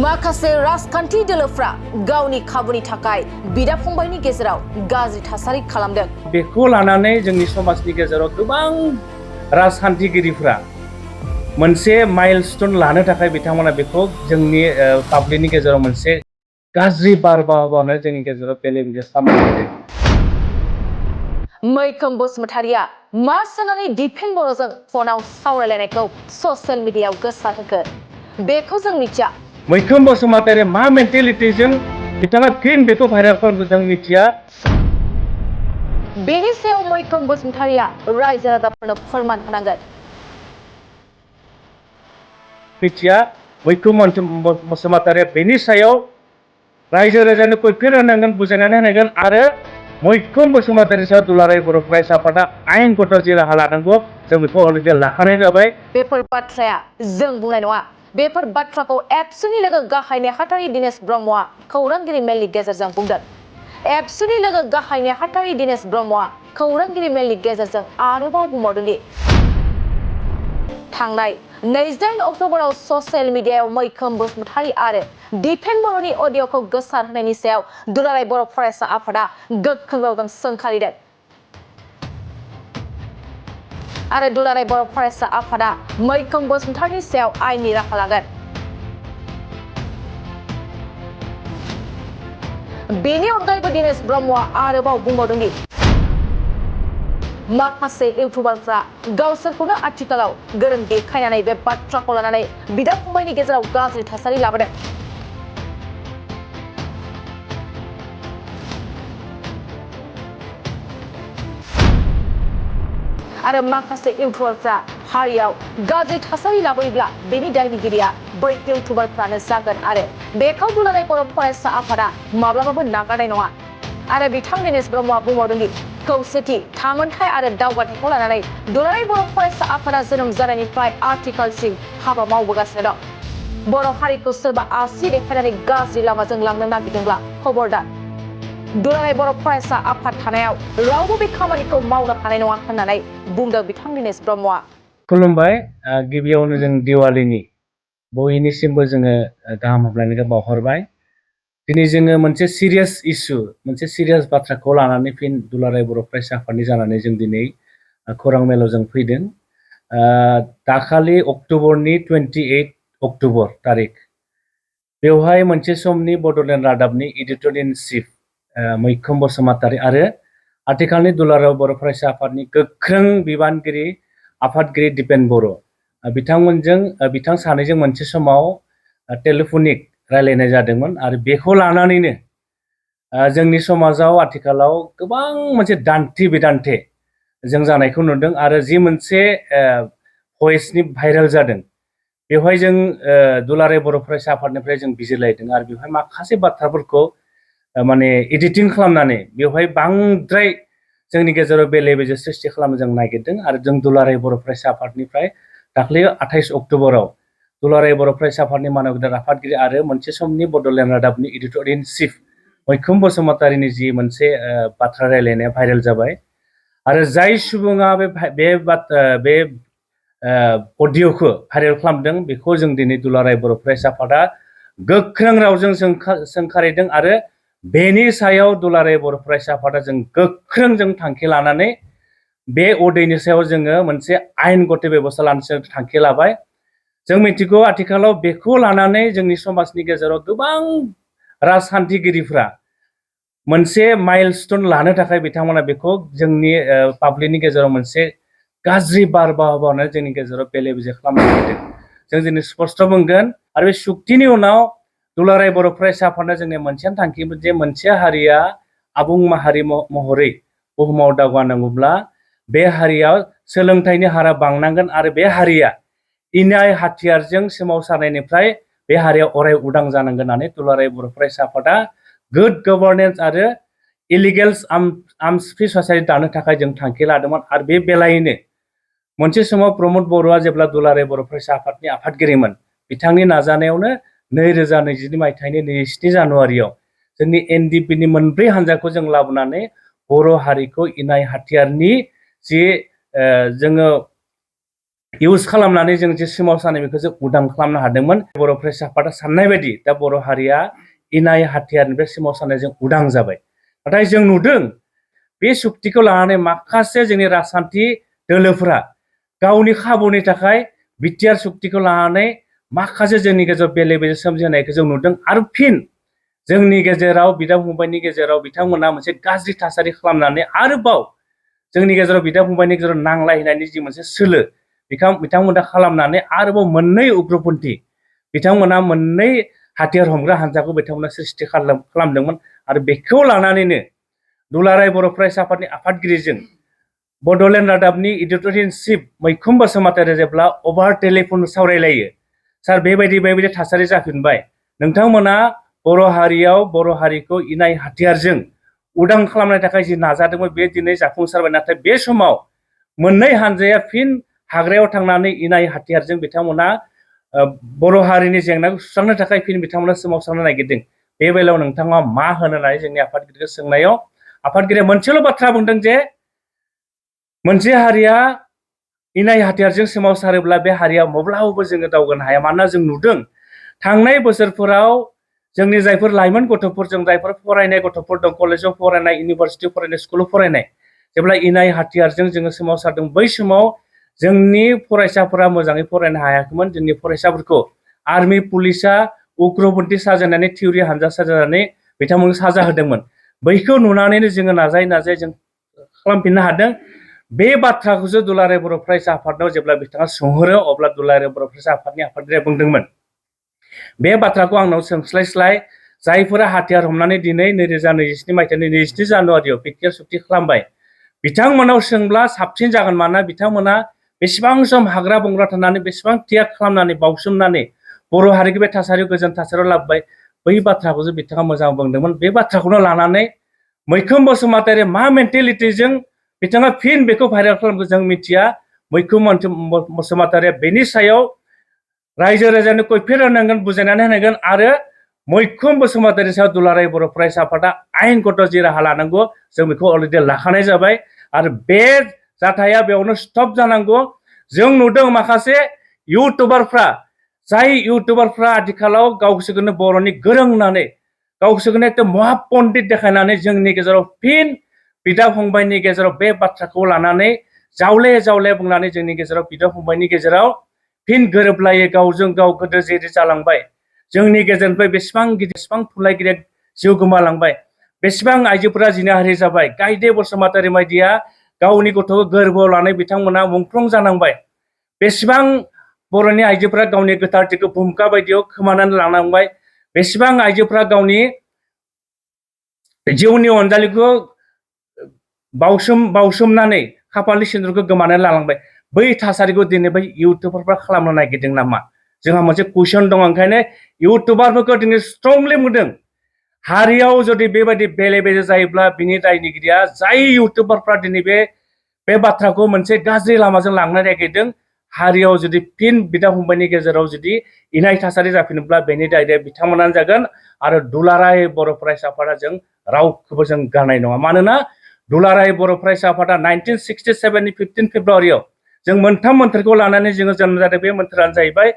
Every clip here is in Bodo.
माखासे राजखान्थि दोलोफ्रा गावनि खाबुनि थाखाय बिदा फंबायनि गेजेराव गाज्रि थासारि खालामदों। बेखौ लानानै जोंनि समाजनि गेजेराव गोबां राजखान्थिगिरिफ्रा मोनसे माइलस्टोन लानो थाखाय बिथांमोना बेखौ जोंनि पाब्लिकनि गेजेराव मोनसे गाज्रि बारहावानो जोंनि गेजेराव बेले-बेजे सामलायदों। मैखोम बसुमतारिया मा साननानै दिपेन बर'जों फनाव सावरायलायनायखौ ससियेल मिडियायाव गोसारहोखो बेखौ जों मिथिया। मैखोम बसुमतारिया मा मेन्टेलिटिजों बिथाङा फिन बेखौ भाइरेल खालामदों जों मिथिया। बेनि सायाव मैखोम बसुमतारिया रायजो राजाफोरनो फोरमान होनांगोन। मिथिया मैखोम बसुमतारिया बेनि सायाव रायजो राजानो कैफियत होनांगोन, बुजायनानै होनांगोन आरो मैखोम बसुमतारिनि सायाव दुलाराय बर' फरायसा आफादा आयेनगत जि राहा लानांगौ जों बेखौ अलरेडि लाखानाय जाबाय। बेफोर बाथ्राया जों बुंनाय नङा। बेफोर बाथ्राखौ एबसुनि लोगो गाहाय नेहाथारि दिनेश ब्रह्मआ खौरांगिरि मेलनि गेजेरजों बुंदों। एबसुनि लोगो गाहाय नेहाथारि दिनेश ब्रह्मआ खौरांगिरि मेलनि गेजेरजों आरोबाव बुंबावदों दि थांनाय 28 अक्ट'बराव ससियेल मिडियायाव मैखोम बसुमतारि आरो दिपेन बर'नि अडिअ'खौ गोसारहोनायनि सायाव दुलाराय बर' फरायसा आफादा गोख्रों रावजों सोंखारिदों आरो दुलाराय बर' फरायसा आफादा मैखोम बसुमतारिनि सायाव आयेननि राहा लागोन। बेनि अनगायैबो दिनेश ब्रह्मआ आरोबाव बुंबावदों दि माखासे इउटुबारफ्रा गावसोरखौनो आथिखालाव गोरों देखायनानै बे बाथ्राखौ लानानै बिदा फंबायनि गेजेराव गाज्रि थासारि लाबोदों। आरो माखासे इउटुबारफ्रा हारियाव गाज्रि थासारि लाबोयोब्ला बेनि दायनिगिरिया बै इउटुबारफ्रानो जागोन आरो बेखौ दुलाराय बर' फरायसा आफादा माब्लाबाबो नागारनाय नङा। आरो बिथां दिनेश ब्रह्मआ बुंबावदों दि खौसेथि, थामोनथाय आरो दावगाथायखौ लानानै दुलाराय बर' फरायसा आफादा जोनोम जानायनिफ्राय आथिखालसिम हाबा मावबोगासिनो दं। बर' हारिखौ सोरबा आसि देखायनानै गाज्रि लामाजों लांनो नागिरदोंब्ला खबरदार। दुलाराय बर' फरायसा आफाद थानायाव रावबो बे खामानिखौ मावनो हानाय नङा होननानै बुंदों बिथां दिनेश ब्रह्मआ। खुलुमबाय। गिबियावनो जों दिवालीनि बयनिसिमबो जोङो गाहाम हामलायनायखौ बावहरबाय। दिनै जोङो मोनसे सिरियास इस्यु, मोनसे सिरियास बाथ्राखौ लानानै फिन दुलाराय बर' फरायसा आफादनि जानानै जों दिनै खौरां मेलाव जों फैदों। दाखालि अक्ट'बरनि 28 अक्ट'बर तारिख बेवहाय मोनसे समनि बड'लेण्ड रादाबनि एडिटर इन चिफ मैखोम बसुमतारि आरो आथिखालनि दुलाराय बर' फरायसा आफादनि गोख्रों बिबानगिरि आफादगिरि दिपेन बर' बिथां सानैजों मोनसे समाव टेलिफनिक रायलायनाय जादोंमोन आरो बेखौ लानानैनो जोंनि समाजाव आथिखालाव गोबां मोनसे दान्थे बिदान्थे जों जानायखौ नुदों आरो जि मोनसे भइसनि भाइरेल जादों बेवहाय जों दुलाराय बर' फरायसा आफादनिफ्राय जों बिजिरलायदों आरो बेवहाय माखासे बाथ्राफोरखौ माने एडिटिं खालामनानै बेवहाय बांद्राय जोंनि गेजेराव बेले-बेजे सृष्टि खालामनो जों नागिरदों आरो जों दुलाराय बर' फरायसा आफादनिफ्राय दाख्लै 28 अक्ट'बराव दुलाराय बर' फरायसा आफादनि मानव गेदेर आफादगिरि आरो मोनसे समनि बड'लेण्ड रादाबनि एडिटर इन चिफ मैखोम बसुमतारिनि जि मोनसे बाथ्रा रायलायनाया भाइरेल जाबाय आरो जाय सुबुङा बे अडिअ'खौ भाइरेल खालामदों बेखौ जों दिनै दुलाराय बर' फरायसा आफादा गोख्रों रावजों सोंखारिदों आरो बेनि सायाव दुलाराय बर' फरायसा आफादा जों गोख्रों जों थांखि लानानै बे अडिअ'नि सायाव जोङो मोनसे आयेनगत बेबस्था लानो थांखि लाबाय। जों मिथिगौ आथिखालाव बेखौ लानानै जोंनि समाजनि गेजेराव गोबां राजखान्थिगिरिफ्रा मोनसे माइलस्टोन लानो थाखाय बिथांमोना बेखौ जोंनि पाब्लिकनि गेजेराव मोनसे गाज्रि बारहावानो जोंनि गेजेराव बेले-बेजे खालामनो नागिरदों। जों दिनै स्पष्ट बुंगोन आरो बे सुक्तिनि उनाव दुलाराय बर' फरायसा आफादा जोंनि मोनसेयानो थांखिमोन जे मोनसे हारिया आबुं माहारि महरै बुहुमाव दावगानांगौब्ला बे हारियाव सोलोंथाइनि हारा बांनांगोन आरो बे हारिया इनाय हाथियारजों सोमावसारनायनिफ्राय बे हारिया अराय उदां जानांगोन होननानै दुलाराय बर' फरायसा आफादा गुड गभर्नेन्स आरो इलिगेल आर्म्स फ्रि ससाइटि दानो थाखाय जों थांखि लादोंमोन आरो बे बेलायैनो मोनसे समाव प्रमद बर'आ जेब्ला दुलाराय बर' फरायसा आफादनि आफादगिरिमोन बिथांनि नाजानायावनो 2022 मायथाइनि 27 जानुवारियाव जोंनि NDP-नि मोनब्रै हान्जाखौ जों लाबोनानै बर' हारिखौ इनाय हाथियारनि जि जोङो इउज खालामनानै जों जे सोमावसारनाय बेखौ जों उदां खालामनो हादोंमोन। बर' फरायसा आफादा साननाय बायदि दा बर' हारिया इनाय हाथियारनिफ्राय सोमावसारनायजों उदां जाबाय। नाथाय जों नुदों बे सुक्तिखौ लानानै माखासे जोंनि राजखान्थि दोलोफोरा गावनि खाबुनि थाखाय बिटिआर सुक्तिखौ लानानै माखासे जोंनि गेजेराव बेले बेजे सोमजिहोनायखौ जों नुदों आरो फिन जोंनि गेजेराव बिदा फंबायनि गेजेराव बिथांमोना मोनसे गाज्रि थासारि खालामनानै आरोबाव जोंनि गेजेराव बिदा फंबायनि गेजेराव नांलायनायनि जि मोनसे सोलो बिथांमोना खालामनानै आरोबाव मोननै उग्रपन्थी बिथांमोना मोननै हाथियार हमग्रा हानजाखौ बिथांमोना सृष्टि खालामदोंमोन आरो बेखौ लानानैनो दुलाराय बर' फरायसा आफादनि आफादगिरिजों बड'लेण्ड रादाबनि एडिटर इन चिफ मैखुन बसुमतारी जेब्ला अभार टेलिफन सावरायलायो सार बेबायदि थासारि जाफिनबाय नोंथांमोना बर' हारियाव बर' हारिखौ इनाय हाथियारजों उदां खालामनो थाखाय जि नाजादोंमोन बे दिनै जाफुंसारबाय नाथाय बे समाव मोननै हानजाया फिन हाग्रायाव थांनानै इनाय हाथियारजों बिथांमोना बर' हारिनि जेंनाखौ सुस्रांनो थाखाय फिन बिथांमोना सोमावसारनो नागिरदों। बे बेलायाव नोंथाङा मा होनो होननानै जोंनि आफादगिरिखौ सोंनायाव आफादगिरिया मोनसेल' बाथ्रा बुंदों जे मोनसे हारिया इनाय हाथियारजों सोमावसारोब्ला बे हारिया माब्लाबाबो जोङो दावगानो हाया। मानोना जों नुदों थांनाय बोसोरफोराव जोंनि जायफोर लाइमोन गथ'फोर जों जायफोर फरायनाय गथ'फोर दं कलेजाव फरायनाय इउनिभारसिटियाव फरायनाय स्कुलाव फरायनाय जेब्ला इनाय हाथियारजों जोङो सोमावसारदों बै समाव जोंनि फरायसाफोरा मोजाङै फरायनो हायाखैमोन। जोंनि फरायसाफोरखौ आर्मि पुलिसा उग्रपन्थी साजायनानै थिउरि हानजा साजायनानै बिथांमोनखौ साजा होदोंमोन। बैखौ नुनानैनो जोङो नाजायै जों खालामफिननो हादों। बे बाथ्राखौसो दुलाराय बर' फरायसा आफादनाव जेब्ला बिथाङा सोंहरो अब्ला दुलाराय बर' फरायसा आफादनि आफादगिरिया बुंदोंमोन बे बाथ्राखौ आंनाव सोंस्लायस्लाय जायफोरा हाथियार हमनानै दिनै 2027 मायथाइनि 23 जानुवारियाव बिटिआर सुक्ति खालामबाय बिथांमोनाव सोंब्ला साबसिन जागोन। मानोना बिथांमोना बेसेबां सम हाग्रा बंग्रा थानानै बेसेबां त्याग खालामनानै बावसोमनानै बर' हारिखौ बे थासारियाव गोजोन थासारियाव लाबोबाय बै बाथ्राखौसो बिथाङा मोजां बुंदोंमोन। बे बाथ्राखौनो लानानै मैखुन बसुमतारी मा मेन्टेलिटिजों बिथाङा फिन बेखौ भाइरेल खालामखो जों मिथिया। मैखुन बसुमतारीया बेनि सायाव रायजो राजानो कैफियत होनांगोन बुजायनानै होनांगोन आरो मैखुन बसुमतारीनि सायाव दुलाराय बर' फरायसा आफादा आयेनगत जि राहा लानांगौ जों बेखौ अलरेडि लाखानाय जाबाय आरो बे जाथाया बेयावनो स्टप जानांगौ। जों नुदों माखासे इउटुबारफ्रा जाय इउटुबारफ्रा आथिखालाव गावसोरखौनो बर'नि गोरों होननानै गावसोरखौनो एकदम महापन्डित देखायनानै जोंनि गेजेराव फिन बिदा फंबायनि गेजेराव बे बाथ्राखौ लानानै जावले बुंनानै जोंनि गेजेराव बिदा फंबायनि गेजेराव फिन गोरोबलायै गावजों गाव गोदो जेरै जालांबाय जोंनि गेजेरनिफ्राय बेसेबां थुनलाइगिरिया जिउ गोमालांबाय बेसेबां आइजोफोरा जिनाहारि जाबाय। गायदे बसुमतारी बायदिया गावनि गथ'खौ गोरबोआव लानाय बिथांमोना मुंख्लं जानांबाय। बेसेबां बर'नि आइजोफोरा गावनि गोथारथिखौ भुमका बायदियाव खोमानानै लानांबाय। बेसेबां आइजोफोरा गावनि जिउनि अनजालिखौ बावसोमनानै खाफालनि सिन्दुरखौ गोमानानै लालांबाय। बै थासारिखौ दिनै बै इउटुबारफ्रा खालामनो नागिरदों नामा? जोंहा मोनसे कुइसन दङ। ओंखायनो इउटुबारफोरखौ दिनै स्ट्रंलि बुंदों हारियाव जुदि बेबायदि बेले बेजे जायोब्ला बिनि दायनिगिरिया जाय इउटुबारफ्रा दिनै बे बाथ्राखौ मोनसे गाज्रि लामाजों लांनो नागिरदों हारियाव जुदि फिन बिदा फंबायनि गेजेराव जुदि इनाय थासारि जाफिनोब्ला बेनि दायया बिथांमोनानो जागोन आरो दुलाराय बर' फरायसा आफादा जों रावखौबो जों गारनाय नङा। मानोना दुलाराय बर' फरायसा आफादा 1967 15 फेब्रुवारियाव जों मोनथाम मोन्थोरखौ लानानै जोङो जोनोम जादों। बे मोन्थोरानो जाहैबाय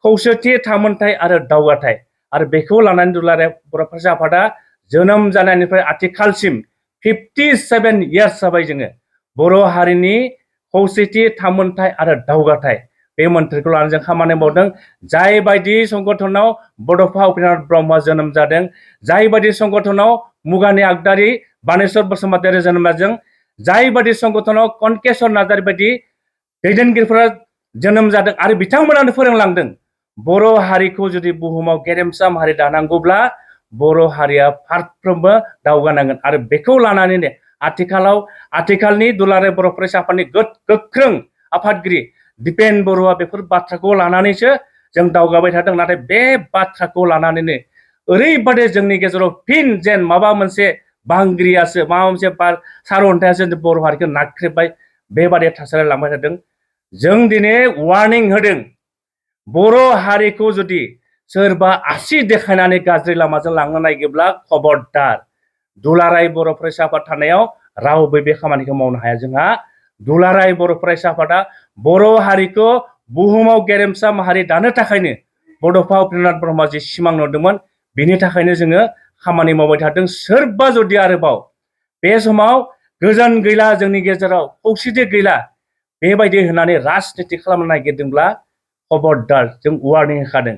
खौसेथि थामोनथाय आरो दावगाथाय आरो बेखौ लानानै दुलाराय बर' फरायसा आफादा जोनोम जानायनिफ्राय आथिखालसिम 57 इयार्स जाबाय जोङो बर' हारिनि खौसेथि थामोनथाय आरो दावगाथाय बे मोन्थोरखौ लानानै जों खामानि मावदों। जाय बायदि संगठनाव बड'फा उपेन्द्रनाथ ब्रह्मआ जोनोम जादों जाय बायदि संगठनाव मुगानि आगदारि बानेश्वर बसुमतारी जोनोम जादों जाय बायदि संगठनाव कनकेश्वर नार्जारी बायदि दैदेनगिरिफोरा जोनोम जादों आरो बिथांमोनानो फोरोंलांदों बर' हारिखौ जुदि बुहुमाव गेरेमसा माहारि दानांगौब्ला बर' हारिया फारफ्रोमबो दावगानांगोन आरो बेखौ लानानैनो आथिखालनि दुलाराय बर' फरायसा आफादनि गोख्रों आफादगिरि दिपेन बरुवा बेफोर बाथ्राखौ लानानैसो जों दावगाबाय थादों। नाथाय बे बाथ्राखौ लानानैनो ओरैबादि जोंनि गेजेराव फिन जेन माबा मोनसे बांग्रियासो माबा मोनसे सारअन्थाइयासो बर' हारिखौ नाख्रेबबाय बेबादि थासारि लांबाय थादों। जों दिनै वार्निं होदों बर' हारिखौ जुदि सोरबा आसि देखायनानै गाज्रि लामाजों लांनो नागिरब्ला खबरदार दुलाराय बर' फरायसा आफाद थानायाव रावबो बे खामानिखौ मावनो हाया। जोंहा दुलाराय बर' फरायसा आफादा बर' हारिखौ बुहुमाव गेरेमसा माहारि दानो थाखायनो बड'फा उपेन्द्रनाथ ब्रह्मआ जि सिमां नुदोंमोन बेनि थाखायनो जोङो खामानि मावबाय थादों। सोरबा जुदि आरोबाव बे समाव गोजोन गैला, जोंनि गेजेराव खौसेथि गैला बेबायदि होननानै राजनिति खालामनो नागिरदोंब्ला खबरदार, जों वार्निं होखादों।